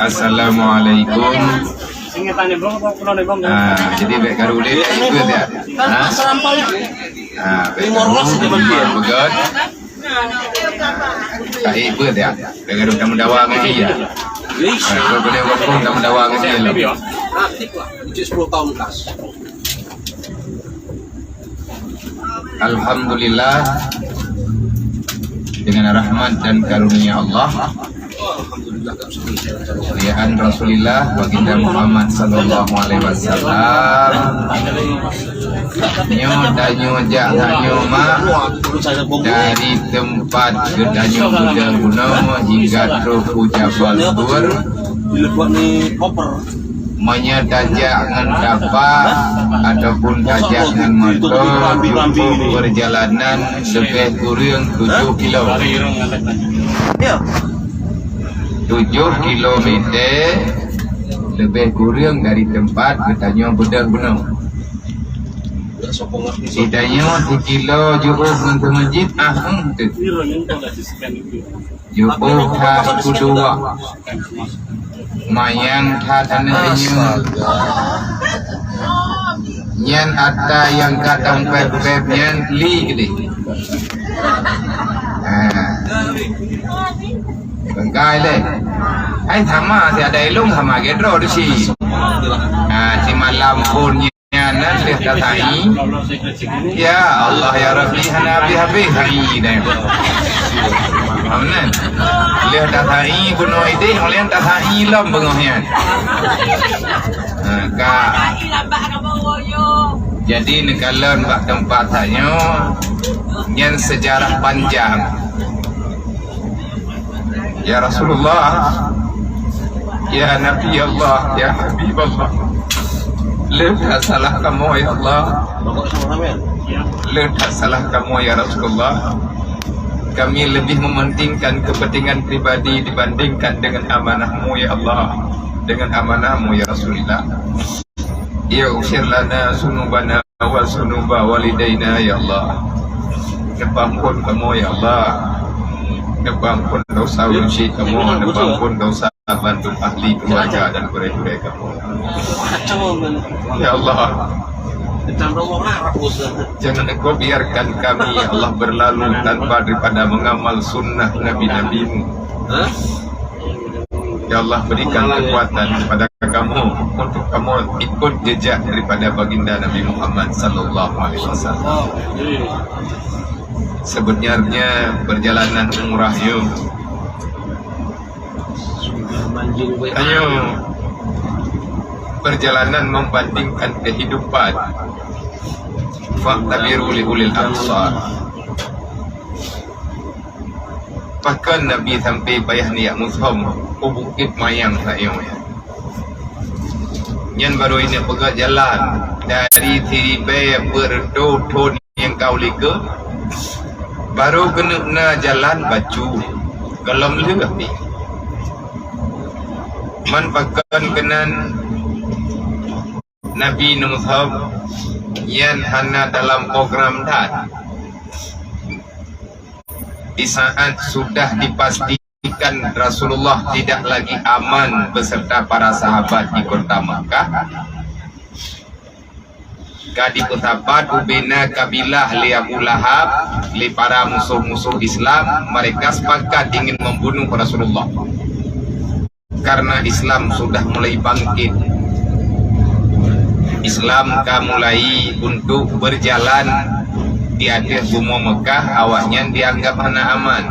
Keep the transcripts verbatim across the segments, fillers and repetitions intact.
Assalamualaikum. Ah, jadi bèk karu lé, bèk ikut ya. Ha? Ah, bèk karu lé, beugöt. Ah, tak ikut ya. Bèk karu tameudawa ngon dia. Ah, kalau boleh waktu tameudawa ngon dia lah. Aktif lah. Ucik sepuluh tahun kas. Alhamdulillah, dengan rahmat dan karunia Allah, kemuliaan Rasulullah Baginda Muhammad sallallahu alaihi wasallam. Nyoe tanyoe jak tanyoe mak dari tempat geutanyoe beudôh bunoe hingga troh u Jabal Tur. Meunyoe tajak ngon tapak ataupun tajak ngon moto, cukup perjalanan lebih kurang tujuh kilo. Tujuh kilometer lebih kurang dari tempat geutanyoe beudôh bunoe. Geutanyoe sikilo jiôh ngon teumeujid, ah, hmm, tu. Jiôh that keudua. Manyang that aneuk inong. Nyan ata nyang ka tampéb-péb nyan li keudeh. Ha. Bengkai lé. Ai sama si ada ilong sama gedro di si. Ha, si malam pun Nyan lheueh tasa'i. Ya Allah, ya Rabbi, hana habéh-habéh sa'i dai. Amnan. Lheueh tasa'i bunoe idéh, ulèe tasa'i lom beungoh nyan. Ha, ka. Jadi neukalon bak teumpat tanyoe, nyan seujarah panjang. Ya Rasulullah, ya Nabi Allah, ya Habib Allah, le that salah kamoe ya Allah, le that salah kamoe ya Rasulullah. Kami lebih mementingkan kepentingan pribadi dibandingkan dengan amanah-Mu ya Allah, dengan amanah-Mu ya Rasulullah. Ighfir lana dzunubana wa dzunuba walidaina, ya Allah. Neupeuampôn kamoe, ya Allah. Neupeuampôn dosa ureueng syik kamoe, neupeuampôn dosa bandum ahli keluarga dan gurèe-gurèe kamoe. Ya Allah. Jangan Engkau biarkan kami, ya Allah, berlalu tanpa daripada mengamal sunnah nabi-nabi-Mu. Ya Allah, berikan kekuatan kepada kamoe untuk kamoe ikut jejak daripada Baginda Nabi Muhammad sallallahu alaihi wasallam. Sebenarnya perjalanan umrah nyoe, nyoe perjalanan membandingkan kehidupan. Fa'tabiru li ulil absar. Pakon Nabi sampai payah neujak musom u Bukét Mayang sayoe nyan. Nyan barô ineuk peugah jalan dari siribèe peuet reutôh thôn nyang ka u likôt, barô keuneuk na jalan bacut, gohlom lheueh pih. Man pakon keunan Nabi neumusom, nyan hana dalam program that. Di saat sudah dipastikan Rasulullah tidak lagi aman beserta para sahabat di kota Makkah, ka jipeusapat ubena kabilah lé Abu Lahab, lé para musoh-musoh Islam, mereka sepakat ingin membunuh Rasulullah. Karena Islam sudah mulai bangkit. Islam ka mulai untuk berjalan di ateueh bumoe Mekah, awaknyan dianggap hana aman.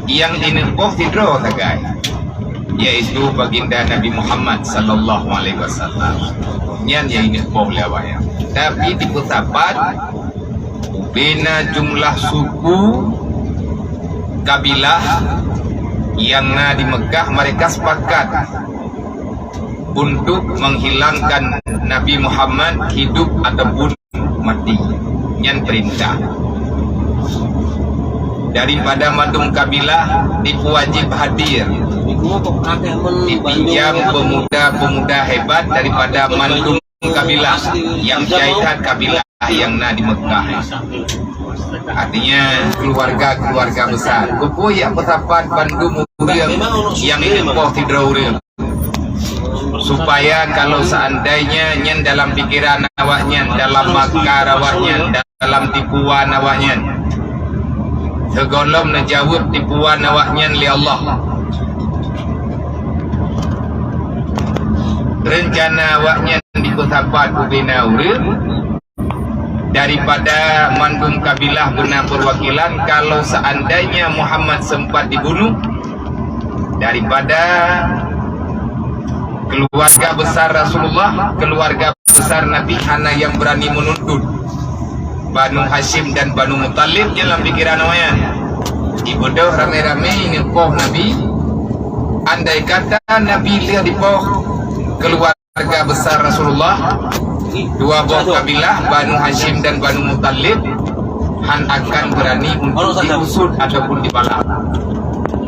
Nyang ineuk poh sidroe sagai, yaitu Baginda Nabi Muhammad sallallahu alaihi wasallam. Nyan nyang ineuk poh lé awaknyan. Tapi jipeusapat ubena jumlah suku kabilah nyang na di Mekah, mereka sepakat untuk menghilangkan Nabi Muhammad hidup ataupun mati. Nyan perintah. Daripada mandum kabilah dipeuwajib hadir, dipinjam pemuda-pemuda hebat daripada mandum kabilah, nyang jai that kabilah nyang na di Meukah. Artinya, keluarga-keluarga besar. Keupeue nyang peusapat bandum ureuëng nyang ileupoh sidroe ureuëng. Supaya kalau seandainya nyan dalam pikiran awaknyan, dalam makar awaknyan, dalam tipuan awaknyan, sigohlom neujaweueb tipuan awaknyan lé Allah. Reuncana awaknyan dipeusapat ubena ureuëng daripada mandum kabilah beuna perwakilan. Kalau seandainya Muhammad sempat dibunuh, daripada keluarga besar Rasulullah, keluarga besar Nabi, hana nyang berani menuntut Banu Hashim dan Banu Muthalib dalam pikiran awaknyan. Dibeudôh ramé-ramé neupoh Nabi. Andai kata Nabi lheueh dipoh keluarga besar Rasulullah, dua boh kabilah, Banu Hashim dan Banu Muthalib, han akan berani untuk diusut ataupun dibalas.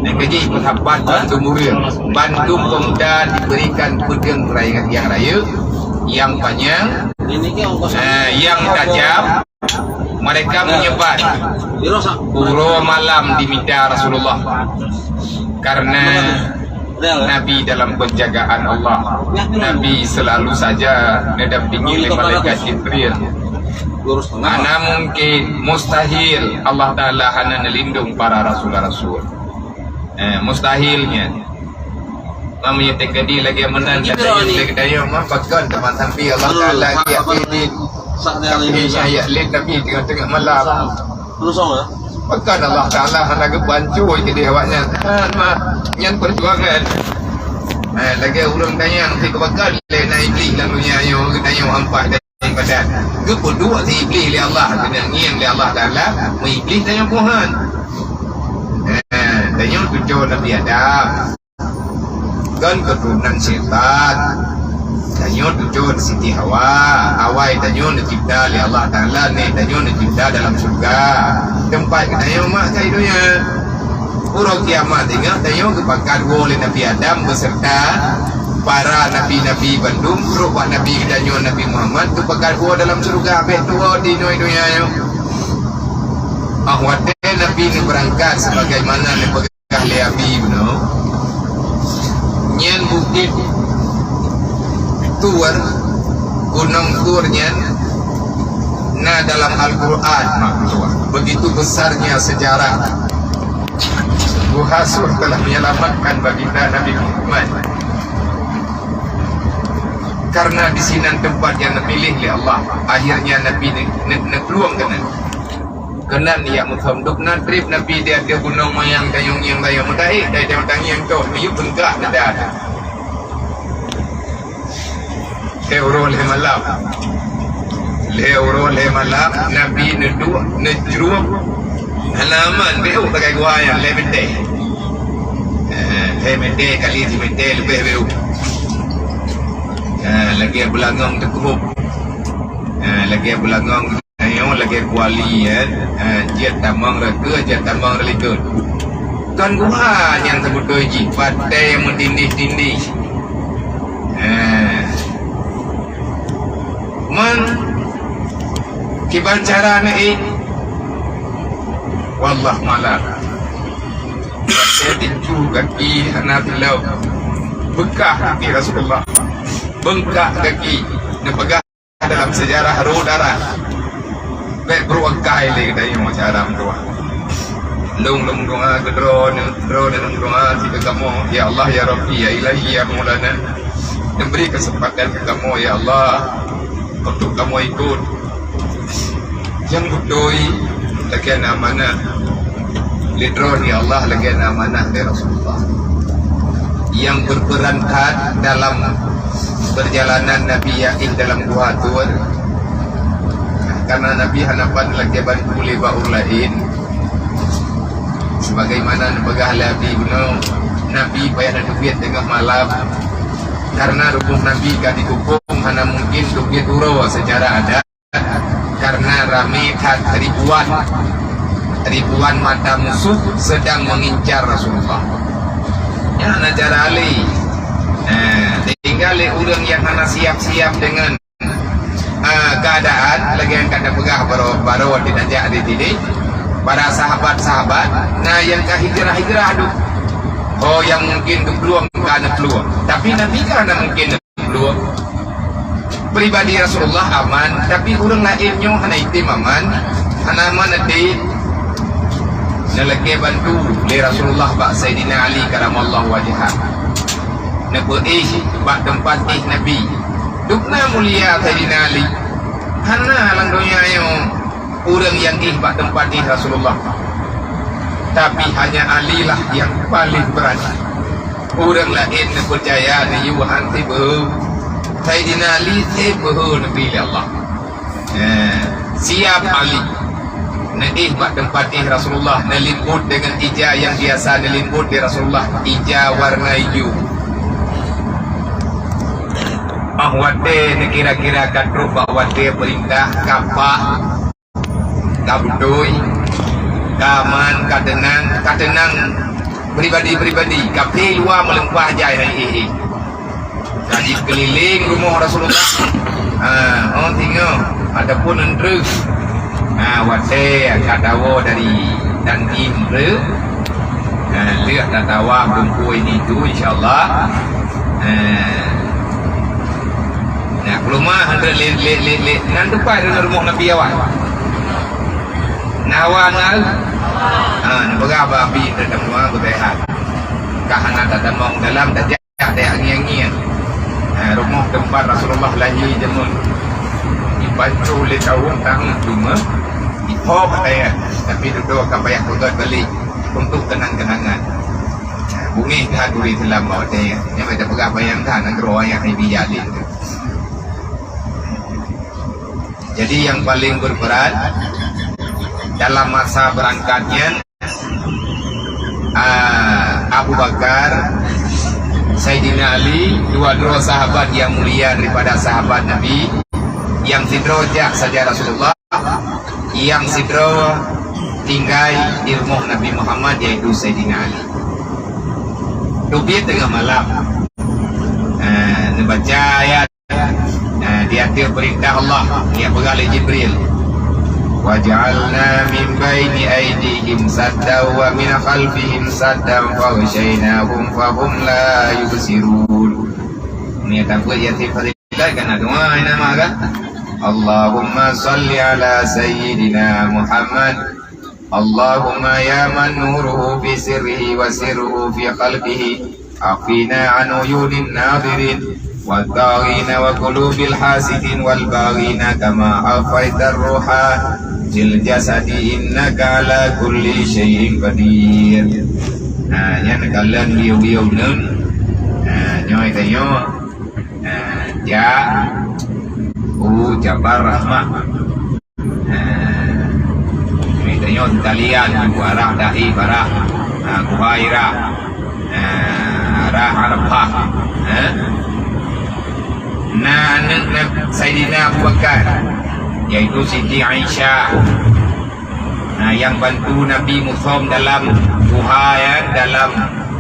Nyang keujih peusapat bandum ureuëng, bandum pemuda diberikan peudeueng nyang rayeuk, nyang panyang, eh, nyang tajam. Mereka menyebar uroe malam di mita Rasulullah, karena Nabi dalam penjagaan Allah. Nabi selalu saja didampingi oleh malaikat Jibril. Hana mungkin, mustahil Allah Taala hana neulindong para rasul-rasul. Eh, mustahil nyan. Meunyoe teukadi lagée meunan, lagée geutanyoe mah pakon teuma sampai Allah Taala geuyue lé. Sampai geuyue lé Nabi teungoh-teungoh malam. Pakon Allah Taala hana geubantu keudeh awaknyan. Nyan mah, nyan perjuangan. Eh, lagée ureuëng tanyong si keubakar lé na Iblih lam donya nyoe, geutanyoe ampat daripada geupeuduek si Iblih lé Allah, keuneuk ngieng lé Allah Taala, meuiblih tanyoe Tuhan. Eh, tanyoe cuco Nabi Adam. Kon keuturonan syaitan. Tanyoe cuco Siti Hawa. Awai tanyoe neucipta lé Allah Taala, nèk tanyoe neucipta dalam syurga. Teumpat geutanyoe mak keu donya. Uroe kiamat ingat tanyoe geupakat woe lé Nabi Adam beserta para nabi-nabi bandum, trok bak Nabi geutanyoe Nabi Muhammad geupakat woe dalam syurga, bék tuwoe di donya nyoe. Ah, watée Nabi neubeurangkat sebagaimana neupeugah lé Abi bunoe, nyan bukét Tur, gunong Tur nyan na dalam Al-Qur'an, mak meutuah. Begitu besarnya sejarah. Guha Sur telah menyelamatkan baginda Nabi Muhammad. Karena di sinan tempat yang dipilih oleh Allah, akhirnya Nabi ne-, ne-, neuplueng keunan. Keunan jak meusom dub na treb Nabi di ateueh gunong manyang tayong-tayong meudaék, dai tayong tangieng toh, miyueb beungkah dada. Lhée uroe lhée malam. Lhée uroe lhée malam, Nabi neuduek, neujrueb. Hana aman, béuk sagai guha nyan, lhée mètè. Eh, lhée mètè kali simètè leubeh béuk. Eh, lagée beulangong teukuhôb. Eh, lagée beulangong. Nyoe lagée kuali, eh. Ha, jeuet tamong reutôh, jeuet tamong reulikot. Kon guha nyang seubeutôi jih, batée meutindih-tindih. Ha. Mon kiban cara neuék, wallah malam. Batée tinju gaki hana teulok. Beukah gaki Rasulullah. Beungkah gaki. Neupeugah dalam sejarah roh darah. Bék beurangkai lé geutanyoe cara meudoá. Lôn, lôn meudoá keu droeneuh, droeneuh lôn meudoá sibeuet kamoe. Ya Allah, ya Rabbi, ya Ilahi, ya Maulana, neubri keuseumpatan keu kamoe, ya Allah, untuk kamoe ikot nyang beutôi lagée na amanah lé droeneuh, ya Allah, lagée na amanah lé Rasulullah nyang berperan that dalam perjalanan Nabi Yakin dalam Guha Tur. Karena Nabi hana pat lagée bantu lé bak ureuëng laén. Sebagaimana neupeugah lé Abi bunoe, Nabi payah neuteubiet teungoh malam. Karena rumoh Nabi ka dikukong, hana mungkin teubiet uroe secara adat. Karena ramé that, ribuan, ribuan mata musuh sedang mengincar Rasulullah. Nyan hana cara lé. Nah, tinggai lé ureuëng nyang hana siap-siap dengan keadaan lagèe nyang ka tapeugah baroe, baroe watèe tajak di sini, para sahabat-sahabat na nyang ka hijrah-hijrah duek. Ho nyang mungkin geuplueng ka neuplueng, tapi Nabi ka hana mungkin neuplueng. Pribadi Rasulullah aman, tapi ureueng laén nyoe hana item aman, hana aman até. Neulakèe bantu lé Rasulullah bak Saidina Ali karamallahu wajhah. Neupeuéh bak teumpat éh Nabi. Dubna mulia Saidina Ali. Hana lam donya nyoe ureueng nyang éh bak teumpat éh Rasulullah. Tapi hanya Ali lah nyang paléng beurani. Ureueng laén neupeucaya neuyue han sibeuhe. Saidina Ali sibeuhe neubri lé Allah. Eh, siap Ali. Neuéh bak teumpat éh Rasulullah, neulimbot deungon ija nyang biasa neulimbot lé Rasulullah, ija warna ijo. Óh watèe neukira-kira ka trok bak watèe peurintah, ka paih, ka beutôi, ka aman, ka teunang, ka teunang pribadi-pribadi, ka pih luwa meulimpah jai hai éh-éh. Ka jikeulileng rumoh Rasulullah. Ha, oh, singoh ataupun euntreuk. Ha, watèe ka tawoe dari Dangi euntreuk. Ha, lheueh tatawaf lumpur ini tu, insya Allah. Ha. Nah, peulumah euntreuk lé, lé, lé, lé. Nan tupai rumoh Nabi awai. Nah, awai na. Ha, neupeugah bak Abi teuh tamong beuteuhat. Ka hana tatamong dalam tajak. Ka teuh angieng-angieng. Ha, rumoh teumpat Rasulullah lahé jameun. Jipancôh lé tawon taneuh teuma, jipho keu tayah, tapi dudoe ka payah peugöt balek untuk keunang-keunangan. Ha, beungéh that ureueng Islam bak watèe nyan. Nyan bèk tapeugah bayang that nanggroe ayah Nabi Jalil tu. Jadi, nyang paleng berperan dalam masa beurangkat nyan, ah, Abu Bakar, Saidina Ali, dua droe sahabat nyang mulia daripada sahabat Nabi, nyang sidroe jak saja Rasulullah, nyang sidroe tinggai di rumoh Nabi Muhammad, yaitu Saidina Ali. Teubiet teungoh malam. Ah, neubaca ayat. Nah, di ateueh peurintah Allah, nyang peugah lé Jibril, "Wa ja'alna min baini aidihim saddan wa min khalfihim saddan faghsyainahum fahum la yubsirun." Nyan tapeugah Yasin Fadilah kan doa nama kan? Allahumma salli ala sayyidina Muhammad. Allahumma ya man nuruhu fi sirrihi wa sirruhu fi khalqihi, afina an uyunin nadhirin, wa taghin wa qulubil hasidin wal baghin kama afaitar ruha fil jasadi innaka ala kulli syai'in qadir. Ha, nyan kalon biyeu-biyeu neun. Ha, nyoe tanyoe. Ha, jak u Jabal Rahmah. Nah, tanyoe talian ju arah Taif, arah, nah, Buhairah, nah, arah Arafah. Nah, na aneuk Saidina Abu Bakar, yaitu Siti Aisyah. Nah, nyang bantu Nabi musom dalam guha nyan, dalam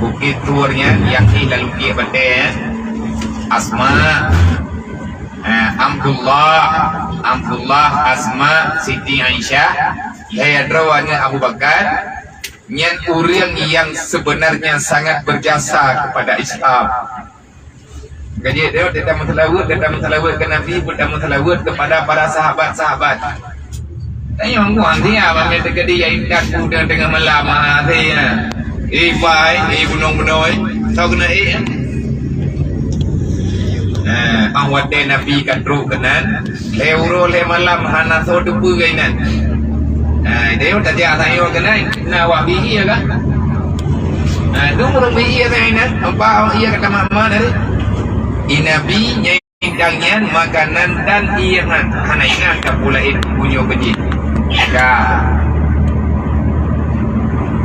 Bukét Tur nyan, nyang éh lam lukét batée nyan, Asma. Eh, Abdullah, Abdullah, Asma, Siti Aisyah, lhée droe aneuk Abu Bakar, nyan ureuëng nyang sebenarnya sangat berjasa kepada Islam. Ka jeuet, gata meuseulaweuet, gata meuseulaweuet keu Nabi, gata meuseulaweuet kepada para sahabat-sahabat. Tanyoe ngon dia, bak meuteukadi ya intat buda teungoh malam, ha, dia. Eh, pai, eh, gunong beunoe, tau keuneuk ék, eh. Nah, ah watée Nabi ka trok keunan, lhée uroe lhée malam hana soe teupeue keunan. Nah, dia tajak sayur keunan, na awak bihie kan? Nah, tu ureuëng bihie keunan, empat awak iya kata mak-mak tadi. I Nabi nyai Dang nyan makanan dan ié nyan hana ingat ka peue laén bunoe keujih. Ka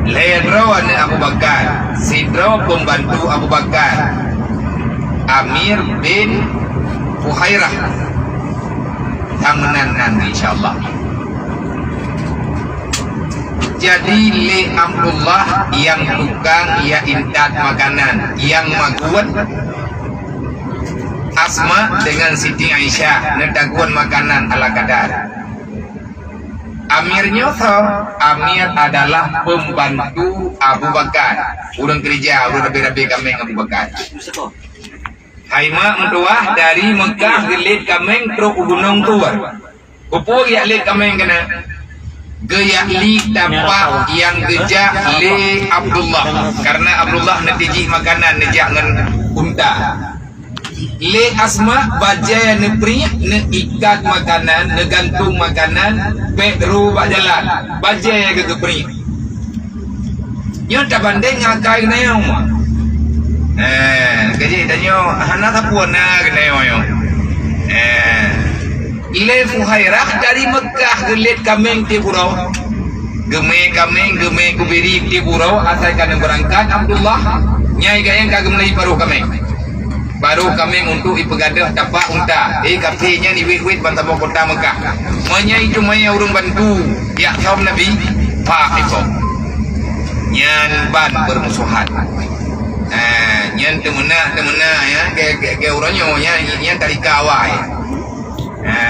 lhée droe aneuk Abu Bakar, sidroe peumbantu Abu Bakar, Amir bin Fuhairah. Nyang meunan nan, insya Allah. Jadi lé Abdullah nyang tukang ya intat makanan, nyang magun Asma dengan Siti Aisyah neutagun makanan ala kadar. Amir nyoe soe? Amir adalah pembantu Abu Bakar. Ureuëng keureuja, ureuëng rabe-rabe kaméng Abu Bakar. Hai mak meutuwah, dari Mekah geulet kaméng trok u Gunong Tur. Peue yak lét kaméng keunan? Geuyak li tapak nyang geujak lé Abdullah. Karena Abdullah neutijih makanan neujak ngon unta. Lé Asma bajée neupriek, neuikat makanan, neugantung makanan, bék ru bak jalan. Bajée geupriek. Nyoe tabandeng ngon akai geunayoe. Eh, gaji tanyoe hana sapeue na geunayoe nyoe. Eh, ilée Fuhairah dari Mekah geulet kaméng tiep uroe. Geumé kaméng, geumé kubiri tiep uroe, asai ka neubeurangkat Abdullah, nyai gayeng ka geumeulai paruh kaméng. Barô kaméng untuk ipeugadôh tapak unta. Eh, kafé nyan iwét-wét ban saboh kota Mekah. Meunyoe itu maya ureuëng bantu, yak kaum Nabi, pak itu. Nyan ban bermusuhan. Eh, nyan teumeunak, teumeunak, ya, ke, ke, ke uroe nyoe, ya, nyan tari kawai. Ha,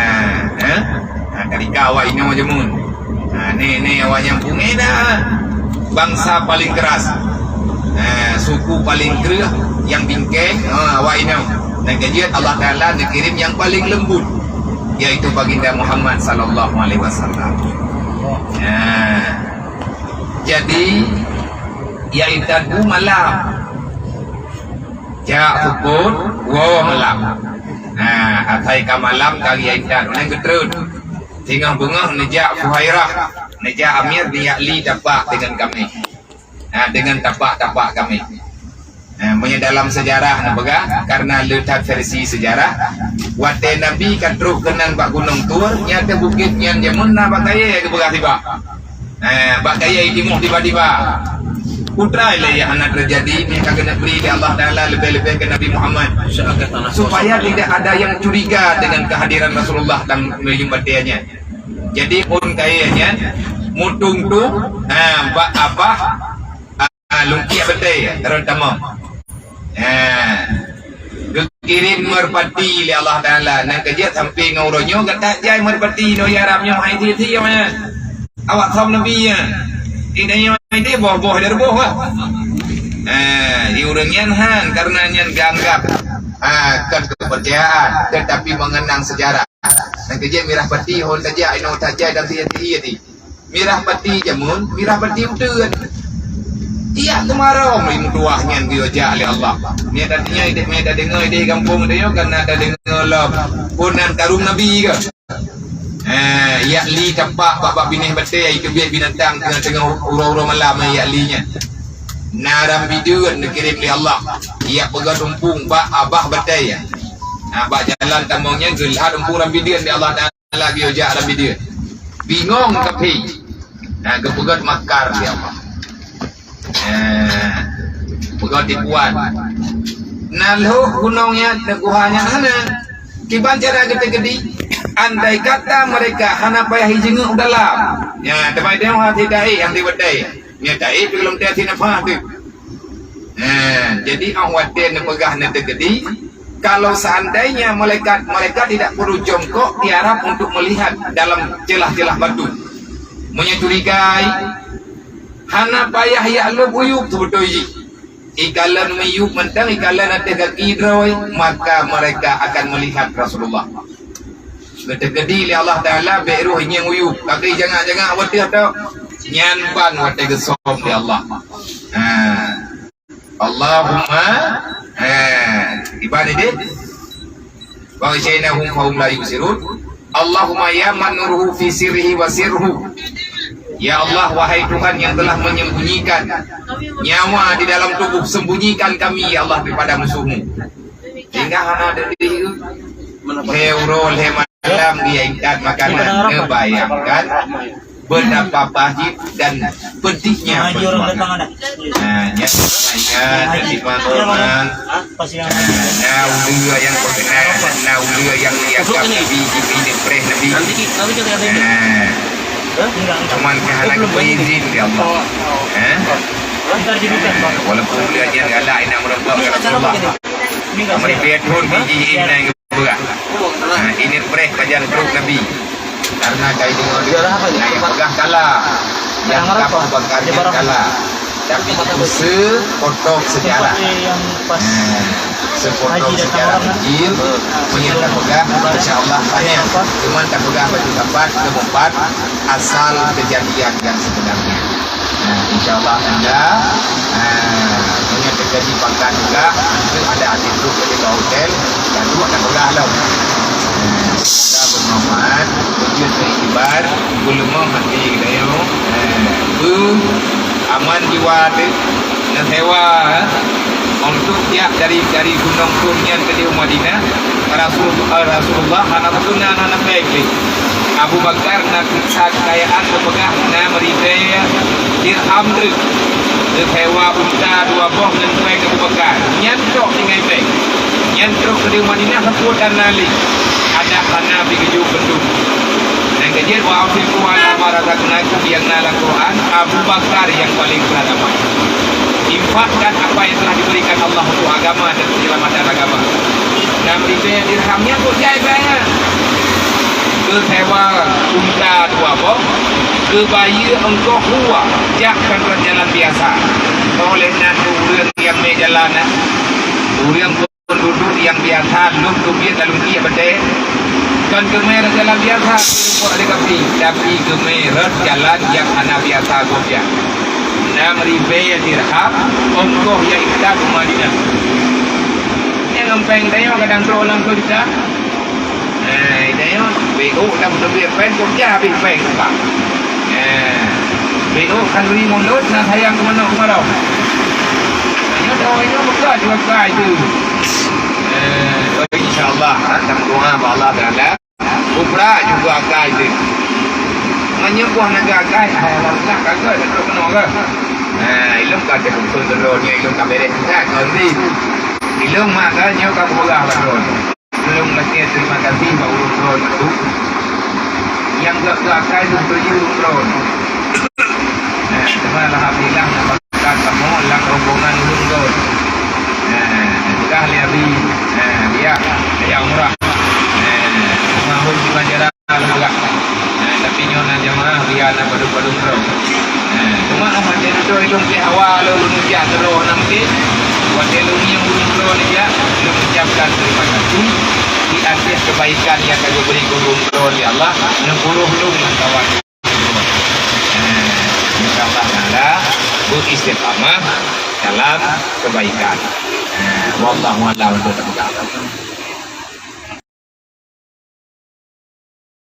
ha? Ha, tari kawai inoe jameun. Ha, ni, ni awak nyang punge dah. Bangsa paling keras. Ha, suku paling kreueh nyang bingkeng, ha, awak inong. Dan keujeuet Allah Taala neukirém nyang paling lembut, yaitu Baginda Muhammad sallallahu alaihi wasallam. Ha. Jadi, yaitu malam. Jak pukon dua malam. Ha, asai ka malam kali intat uleng geutreun. Singoh beungoh neujak Fuhairah, neujak Amir neujak li tapak dengan kaméng. Ha, dengan tapak-tapak kaméng. Ha, meunyoe dalam sejarah neupeugah, karena le that versi sejarah, watée Nabi ka troh keunan bak Gunong Tur, nyang teuh bukét nyan jameun na bak kayée geupeugah tiba. Eh, bak kayée timoh tiba-tiba. Peue treuk lé nyang hana teujadi, nyang ka geuneuk bri lé Allah Taala leubeh-leubeh keu Nabi Muhammad. Supaya tidak ada yang curiga dengan kehadiran Rasulullah dan meuyuem batée nyan. Jadi, phon kayée nyan, meutung-tung, ha, bak abah, ha, lungkiek batée, rot tamong. Ha. Geukirém meurpati lé Allah Taala, nyang keujeuet sampoe ngon uroe nyoe gata jai meurpati nyoe Arab nyoe hai thie-thie nyoe. Awak kaum Nabi nyan. Inong nyoe hai thie boh-boh dari boh lah. Ha, di ureuëng nyan han, karena nyan geuanggap, ha, kon kepercayaan, tetapi mengenang sejarah. Nyang keujeuet mirah pati hon tajak inoe tajai dan thie-thie. Mirah pati jameun, mirah pati uteuen. Tiyak keumarong lé meutuwah nyan geuyue jak lé Allah. Miet artinya idéh, miet tadeungoe idéh gampông tanyoe kan na tadeungoe lom. Phon nan karung Nabi ka. Eh, yak li tapak bak-bak binéh batée, ai teubiet binatang teungoh-teungoh uroe-uroe malam, eh, yak li nyan. Na rambideuen neukirém lé Allah. Yak peugöt umpung bak abah batée nyan. Na bak jalan tamong nyan geulhat umpung rambideuen lé Allah Taala. Lagi ujak lam bideue. Bingong tapi. Nah, geupeugöt makar lé Allah. Nah, peugöt tipuan. Nah, lhok gunong nyan, guha nyan hana. Kiban cara geuteugedi, andai kata mereka hana payah jijeungeuk u dalam. Nya, teuma idéh hati dai nyang dibeudai. Nya dai pih lom teuh hati nafah teuh. Nah, jadi awak watée neupeugah neuteugedi, kalau seandainya malaikat, mereka tidak perlu jongkok tiarap untuk melihat dalam celah-celah batu. Meunyoe curigai, hana payah yak lom uyueb seubeutôi jih. Ikalon miyueb mantong, ikalon ateueh gaki droe, maka mereka akan melihat Rasulullah. Geuteugedi lé Allah Taala bék roh ngieng uyueb, tapi jangak-jangak watée tok, nyan ban watée geusöm lé Allah. Ha. Allahumma, ha, iban idéh, wa ghasyaynahum fahum la yubsirun. Allahumma ya man nuruhu fi sirrihi wa sirruhu. Ya Allah, wahai Tuhan yang telah menyembunyikan nyawa di dalam tubuh, sembunyikan kami, ya Allah, daripada musuhmu. Sehingga hana ada diri. Lhée uroe, lhée malam dia ikat makanan, neubayangkan betapa pahit dan pedihnya perjuangan. Nah, nyan saya terima hormat. Nah, na ulée nyang terkenal, na ulée nyang dianggap Nabi, Jibril, preh Nabi. Nah, cuman keuhandak izin dari Allah. Eh? Walaupun ulée nyang galak, nak meureumpok Rasulullah. Meuribèe thôn biji inan geupeugah. Nah, ineuk preh pajan trok Nabi. Karena kai deungoe, nah, peugah kala. Nyang Abu Bakar nyan kala. Tapi itu sepotong sejarah. Nah, sepotong sejarah kecil. Meunyo tapeugah, insya Allah panjang. Cuman tapeugah bak teumpat, teumpat asal kejadian yang sebenarnya. Nah, insya Allah taala, ah, meunyo teujadi pakat juga, nanti ada até trok keudéh bak hotel, lalu ada peugah lom. Nah, semoga bermanfaat, beujeuet keu iktibar, beuleumoh hati geutanyoe, eh, beu aman jiwa teuh, neusewa, eh, untuk jak dari, dari Gunong Thôn nyan keudéh Madinah, Rasul-, eh, Rasulullah hana teupeuna na, na bèk lé. Abu Bakar na keu-, sa keukayaan geupeugah na meuribèe dirham treuk. Geusewa unta dua boh ngon pèng Abu Bakar. Nyan trok tinggai bèk. Nyan trok keudéh Madinah seupôt dan na lé. Adak hana pih geujok keu dum. Nyang keujeuet, "Wa anfiqu ala ma razaqnakum," nyang na lam Quran, Abu Bakar nyang paleng beuragama. Infakkan apa yang telah diberikan Allah untuk agama dan penyelamatan agama. Nah, meuribèe dirham nyan kok jai banyak. Geusewa unta dua boh, geubayeue ongkoh rhueng, jak kon rot jalan biasa. Oleh na ureueng nyang mè jalan, eh. Ureueng duduek nyang biasa, lôn teubiet lalu tiek batèe. Kon geumè rot jalan biasa, geupok lé kapi, tapi geumè rot jalan nyang hana biasa gobnyan. Nam ribèe dirham, ongkoh nyang ikat u Madinah. Nyang ngon pèng tanyoe kadang trok lam keu juta. Eh, tanyoe, B O dah beuteubiet pèng, kok jah habéh pèng tukang. Eh, B O khanduri mulod, na sayang keu manok keu marau. Nyoe tahu nyoe buka juga kai tu. Eh, insya Allah, ha, tameudoa bak Allah Taala. Bubra juga akai tu. Meunyoe buah naga akai, hai, alah, kagak, tak keunoe ke? Nah, ilong ka teupeue keudroe nyoe, ilong ka bèrèh that, kau ni. Ilong mak ka nyoe ka beurah bak droe. Ilong lakèe terima kasih bak ulôn droe tu. Nyang gak-gak akai tu beutôi ulôn droe. Nah, cuma alhamdulillah, na Ka kamoe lam rombongan ulôn droe. Nah, peugah lé Abi, nah, biya, biya umrah. Nah, mahon di Banjaran peugah. Nah, tapi nyoe na jamaah biya na padum-padum droe. Nah, cuma watèe dudoe ilôn pih awai lôn jak droe nam ke. Watèe lôn ngieng ulôn droe jak, lôn ucapkan terima kasih di atas kebaikan yang ka geubri keu ulôn droe lé Allah, neupeuruh lôn lam kawan. Eh, insya Allah Taala, beristiqamah dalam kebaikan. Eh, wallahu a'lam bishawab.